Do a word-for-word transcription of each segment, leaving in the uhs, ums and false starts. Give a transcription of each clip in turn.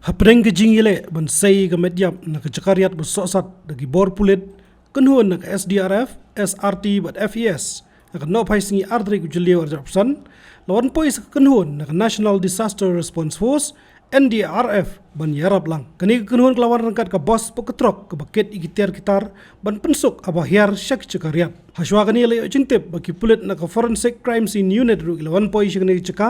Hapdeng ka jingïaleh ban sei ka met ïap na ka jaka riat ba sohsat da ki bor pulit, kynhun na ka S D R F, S R T bad F E S, na ka nohphai sngi ar tarik u Jylliew arhajar arphew san, la wan poi sa ka kynhun na ka National Disaster Response Force, N D R F, ban ïarap lang. Kane ka kynhun ka la wan ryngkat ka bos bad ka trok kaba kit ïa ki tiar ki tar ban pynsuk haba hiar sha ki jaka riat. Hashwa kane la ïoh jingtip ba ki pulit na ka Forensic Crime Scene Unit ruh ki la wan poi sha kane ka jaka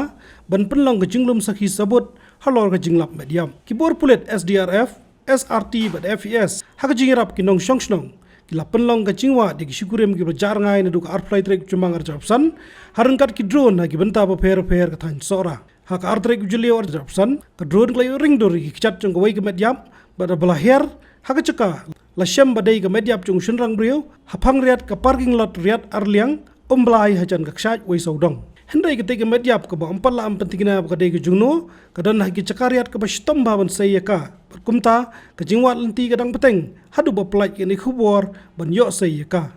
ban pynlong ka jinglum sakhi sabut halor ka jinglap met ïap. Ki bor pulit S D R F, S R T bad F E S, ha ka jingïarap ki nongshong shnong, ki la pynlong ka jingwad ïa ki shikurim kiba la jah rngai naduh ka arphew lai tarik Jymmang arhajar arphew san, ha ryngkat ki drone ha ki bynta bapher bapher ka thaiñ Sohra. Ha ka ar tarik u Jylliew arhajar arphew san, ka drone ka la ïoh ring dur ïa ki kjat jong kawei ka met ïap, bad haba la hiar ha ka jaka, la shem ba dei ka met ïap jong u shynrang briew, ha phang riat ka parking lot riat ar liang, Umblai hajan ka kshaid Wei Sawdong. Hynrei katei ka met ïap kaba ym pat la ym pynthikna ba ka dei ka jongno, ka don ha ki jaka riat kaba shitom bha ban sei ïa ka. Bad kumta, ka jingwad lynti ka dang bteng haduh ba pynlait ïa kane ka khubor ban ïoh sei ïa ka.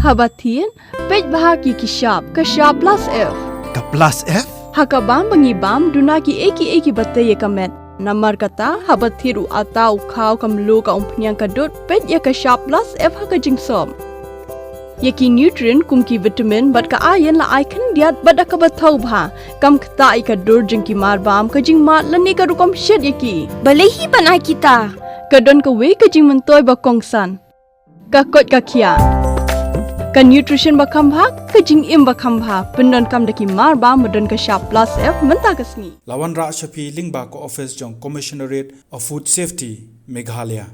Haba thied, peit bha ïa ki shap, ka shap plus F. Ka plus F? Ha ka bam ba ngi bam, duna kiei kiei kiba tei ïa ka met. Namar kata, haba thied u atta, u khaw, ka mluh, ka umphniang, ka dud, peit ïa ka shap plus F ha ka jingsop. Ïa ki nutrient kum ki vitamin bad ka iron la ai khyndiat bad da kaba thaw bha. Kam ktah ïa ka dur jong ki marbam, ka jingmad lane ka rukom shet ïa ki. Balei hi ban ai kita? Ka don kawei ka jingmyntoi ba kongsan. Ka koit ka khiah. Ka nutrition ba kham bha, ka jingim ba kham bha. Pyndonkam da ki marbam ba don ka shap plus F mynta ka sngi. La wanrah sha phi lyngba ka office jong Commissionerate of Food Safety, Meghalaya.